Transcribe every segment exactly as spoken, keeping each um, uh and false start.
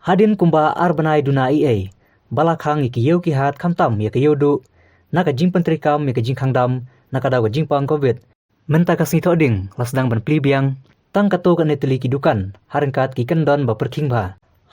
Hadien kumba ar bnai duna ei ei ba la khang ïa ki ïew ki hat khamtam ïa ka ïew duh na ka jingpyntreikam ïa ka jingkhang dam na ka daw ka jingpang covid. Mynta ka sngi Thohdieng la sdang ban plie biang tang katto katne tylli ki dukan ha ryngkat ki kyndon ba pyrkhing bha.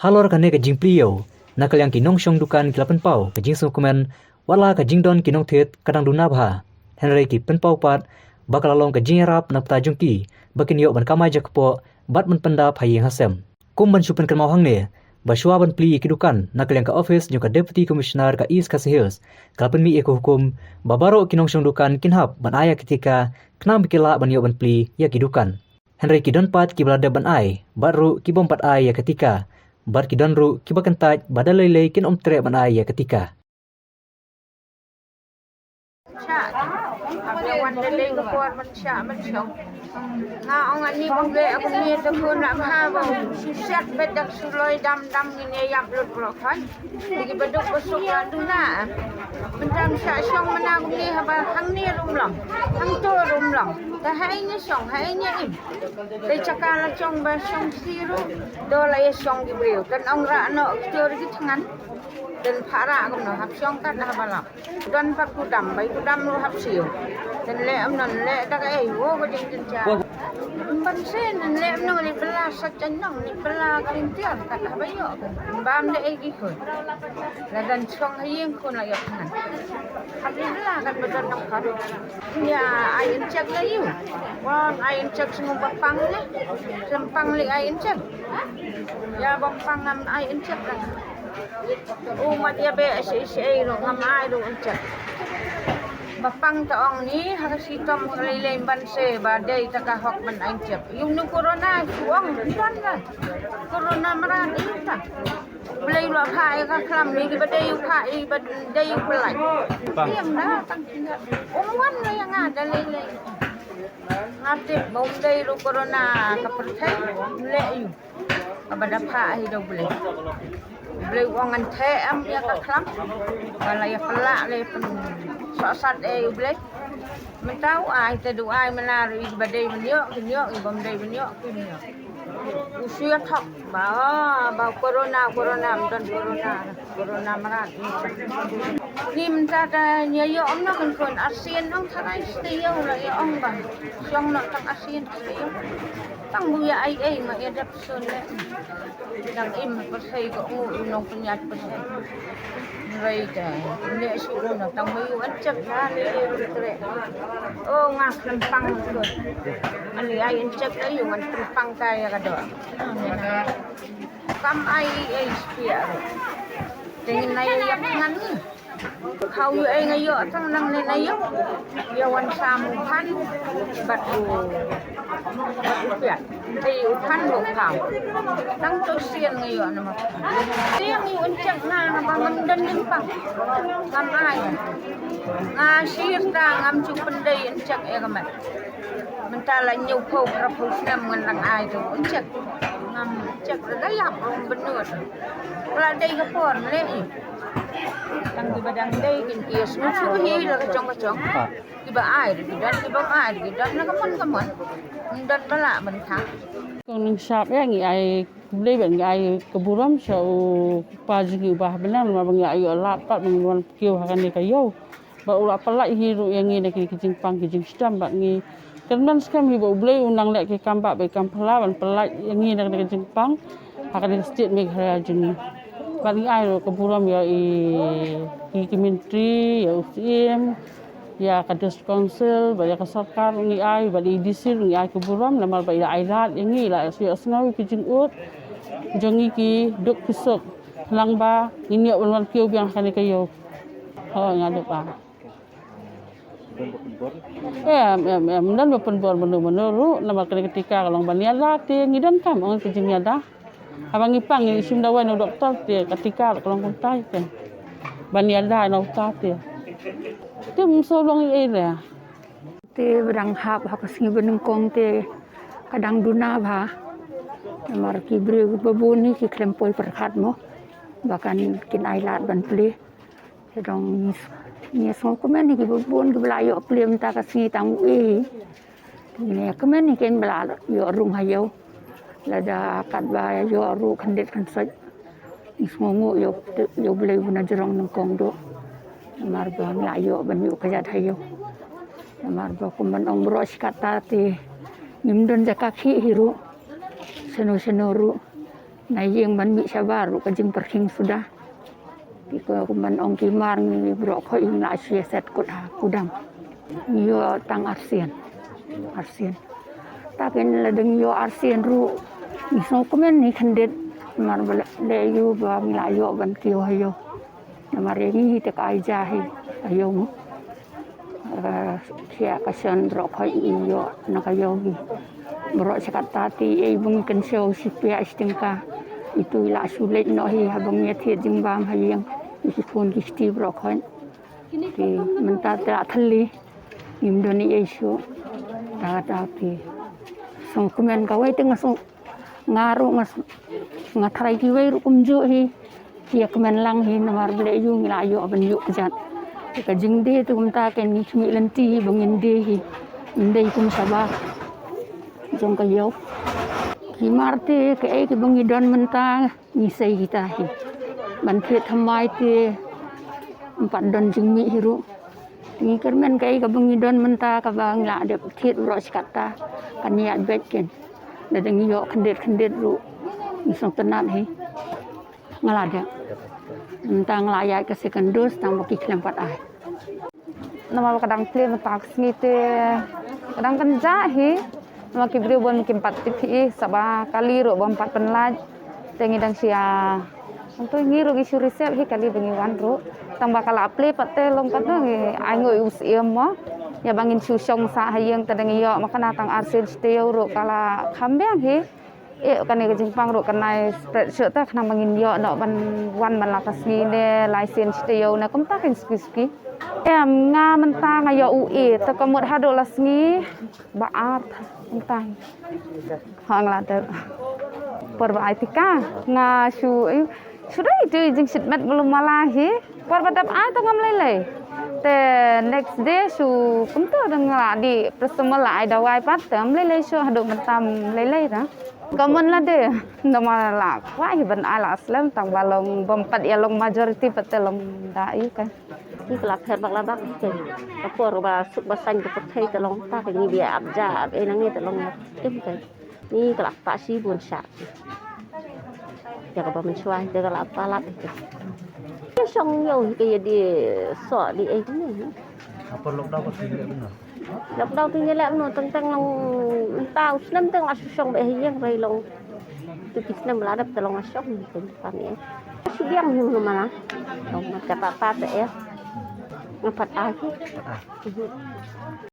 Halor kane ka jingplie ïew na ka liang ki nongshong dukan ki la pynpaw ka jingsngewkmen wat la ka jingdon ki nongthied ka dang duna bha. Hynrei ki pynpaw pat ba ka la long ka jingïarap na bynta jong ki ba kin ïoh ban kamai jakpoh bad ban pyndap ha ïing ha sem. Kum ban shu pynkynmaw hangne ba shuwa ban plie ïa ki dukan na ka liang ka ophis jong ka Deputy Commissioner ka East Khasi Hills ka la pynmih ïa ka hukum ba baroh ki nongshong dukan kin hap ban ai ïa ka tika khnang ba ki lah ban ïoh ban plie ïa ki dukan. Hynrei ki don pat kiba la dep ban ai bad ruh ki bym pat ai ïa ka tika bad ki don ruh kiba kyntait ba da lei lei kin ym treh ban ai ïa ka tika. Shah, haba wan da lei ka por ban shah ban shong. Nga ong ani bang be aku ni te khun nak ha bang. Shat bet dak suloi dam dam ngin ïa ïap lut bro khan. Digi baduk basuk la duna. Bentang shah shong mana aku ni haba hang ni rum long. Hang tu rum long. Te hai ni shong, hai ni im. Te chaka la shong ba shong siru. Do la ïa shong gi briew. Kan ong ra no kitu ri gi thngan. Dan phara kumno hap shong kat haba lap. Don pat kudam, bai kudam ruh hap siew. Dan leh amnon leh dak ei wo ko jing jin cha. Ban sen dan leh amnon ni pela sa chan nong ni pela kring tiar kat haba yo. Bam de ei gi khun. La dan shong ha ïing khun la yo khan. Hap ni pela kat ba don nong khan. Ïa ai in check la yu. Wan ai in check semua bapang ni. Sempang li ai in check. Ïa bapang ngam ai in check la. U mat ïa be sei sei ruh ngam ai ruh in check. Ba pang ta ong ni ha ka sitom ka lei lei ban se ba dei ta ka hok ban ai in check. Yung nu corona su ong ban la. Corona mara ni ta. Blei ruh pha ïa ka khlam ni ba dei u pha ïa ba dei u pelai. Yang da tang kinga. Um wan la yang ada lei lei. Nga tip ba um dei ruh corona ka pyrthei leh yu. Kaba da phah hi da U Blei. U Blei u ong ngan theh em ïa ka khlam. Ba la ïa pynlah la ïa pynsohsat eh U Blei. Mynta u ai te du ai mynta ruh i ba dei ban ïoh kin ïoh, i bym dei ban ïoh kin ïoh. U shu ïa thok ba, oh, ba corona, corona, ym don corona. Corona mrad. Ni mynta ta ïa ïoh ym noh kan khun arsien ong tharai stie ïoh la ïa ong ba. Shong noh tang arsien stie ïoh. Tang bu ïa ai ai ma ïa dep sun le. Dang im pyrthei ko ngu u nongpynïaid pyrthei. Rei te ne shu u na tang bu ïa u an chek na le le u tre. O nga khlem pang ko. Ani ai an chek ai u ngan khlem pang ta ïa ka do. Kam ai ai spia. Te ngin ai ïa ngan ni. Khaw ïoh ei nga ïoh tang nang ne na ïoh. Ïa wan sam u phan bad u bad u piat. Te u phan u khaw. Tang tu sien nga ïoh nama. Sien ïoh un chek na ba ngam don lim pang. Ngam ai. Nga sir ta ngam chu pyndei un chek ïa ka met. Mynta la ñiew phew phra phew snem ngan dang ai tu un chek. Ngam chek da ïap rum benut. La dei ka por le. Tang kiba dang dei kin ki sngewsih hi la ka chong ka chong. Kiba ai ki don, kiba ai ki don, na ka mon ka mon. Don ba la ban tha. Kong nang sap ïa ngi ai khublei ban ngi ai ka burom sha u pa jong ngi u Bah Bneng, namar ba ngi ai ïoh lad pat ban wan kiew ha kane ka ïew. Ba u la pynlait hi ruh ïa ngi na ki jingpang ki jingshitom ba ngi kynmaw skhem hi ba U Blei u nang leh ki kam ba ba kam pynlait ban pynlait ïa ngi na ka jingpang ha kane ka state Meghalaya jong ngi. Ba ngi ai ruh ka burom ïa i, i ki myntri, ïa u Syiem, ïa ka District Council, ba ïa ka sorkar ngi ai, ba i D C ngi ai ka burom namar ba i la ai lad ïa ngi, la ïohsngew ki jingud jong ngi ki duk ki suk. Lang ba ngin ïoh ban wan kiew biang ha kane ka ïew. Ho nga dep ba. Em em em, don ba pynbor mano mano ruh namar kane ka tika ka long ban ïada te ngi donkam ong ka jingïada. Haba ngi pang ngi shim dawai na u doktor te ka tika ka long kumta te. Ban ïada na uta te. Te ym sngewlong ei ei re. Te ba dang hap ha ka sngi ba nyngkong te ka dang duna bha. Namar ki briew ba bun hi ki khlem poi pyrkhat mo ba kan kin ai lad ban plie. Te dang ngi, ngi sngewkmen hi kiba bun kiba la ïoh plie mynta ka sngi tang u ei. Te ngi kmen hi ken ba la ïoh rung ha ïew. Lada katba ïoh ruh khyndiat khynsoit. Ngi sngewnguh ïa u Blei ba na jrong nyngkong duh. Namar ba ngi la ïoh ban ïuh kjat ha ïew. Namar ba kum ban ong baroh shi katta te ngim don jaka khih hi ruh. Shano shano ruh. Na ïing ban mih shabar ruh ka jingpyrkhing suda. Te kum ban ong ki mar ngi baroh khoit ngi la shu ïaset kut ha kudang. Ngi ïoh tang arsien. Arsien. Ta kin la dang ïoh arsien ruh. Ngi sngewkmen ngi khyndiat. Namar ba leh ïa u ba ngi la ïoh ban kiew ha ïew. Namar ïa ngi hi te ka ai ja hi ka ïew mo. Ka shon baroh khoit ngi ïoh na ka ïew hi. Baroh shi katta te ei ba ngi kynshew shi piah shi tyngka. Itu i la shu leit noh hi haba ngi ïa thied jingbam ha ïing. I ki khun ki kti baroh khoit. Te mynta te la thylli. Ngim don ei ei shuh. Ta ta te. Sngewkmen kawei te nga sngewkmen Nga ruh nga, nga tharai kiwei ruh kumjuh hi. Ki ïa kmen lang hi namar ba leh ïa u ngi la ïoh ban ïuh kjat. Te ka jingdie te kumta ken ngi khmih lynti hi ba ngin die hi. Ngin die kum shabar jong ka ïew. Ki mar te kaei kaba ngi don mynta ngi sei kita hi. Ban thied thymmai te ym pat don jingmih hi ruh. Ngi kyrmen kaei kaba ngi don mynta kaba ngi la dep thied baroh shi katta. Kan ïaid beit ken. Lada ngi ïoh khyndiat khyndiat ruh ngi sngewtynnat hi. Nga la dep. Mynta nga la ïaid ka second dose tang ba ki khlem pat ai. Namar ba ka dang plie mynta ka sngi te ka dang kynjah hi. Namar ki briew bun kim pat tip hi, sa ba kali ruh bym pat pynlait. Te ngi dang shu ïa, hangto ngi ruh ngi shu reserve hi kali ba ngi wan ruh. Tang ba ka la plie pat te long pat ngi ai nguh ïa u Syiem mo. Ïa ba ngin shu shong sah ha ïing te dang ïoh ma kane tang arsien shi taïew ruh ka la kham biang hi. Eh, kane ka jingpang ruh kan ai spread shuh te khnang ba ngin ïoh noh ban wan ban la ka sngi ne lai sien shi taïew ne kumta kan suki suki. Em, nga mynta nga ïoh u A te ka mut haduh la sngi ba ar mynta. Ha nga la dep. Por ba ai tika nga shu, eh, shu dei tu jingshit met belum mala hi. Por ba dep ai te ngam lei lei. Te next day shu kumta dang la dei paracetamol la ai dawai pat te ngam lei lei shu haduh mynta ngam lei lei da. Ka mon la dei namar la kwah hi ban ai la slem tang ba long bym pat ïa long majority pat te long da ïa ka. Ngi ka la pher bak la bak te. Ka por ba suk ba saiñ ka pyrthei te long ta ka ngi bia ap ja ap ei nangne te long ïa tim ka. Ngi ka la pah shi bun shah. Ïa kaba mynshuwa hi te ka la palat hi te. Ngi shong ïew hi ka ïa dei soh dei ei kumne hi. Ka por lockdown ka phi leh kumno? Lockdown te ngi leh kumno teng teng long mynta u snem teng la shu shong beit ha ïing rei long. Tu ki snem la dep te long la shong hi te pan ei. Shu biang hi kumno mala. Long ma te pa pa te ei. Nga pat ai hi. Pat ai.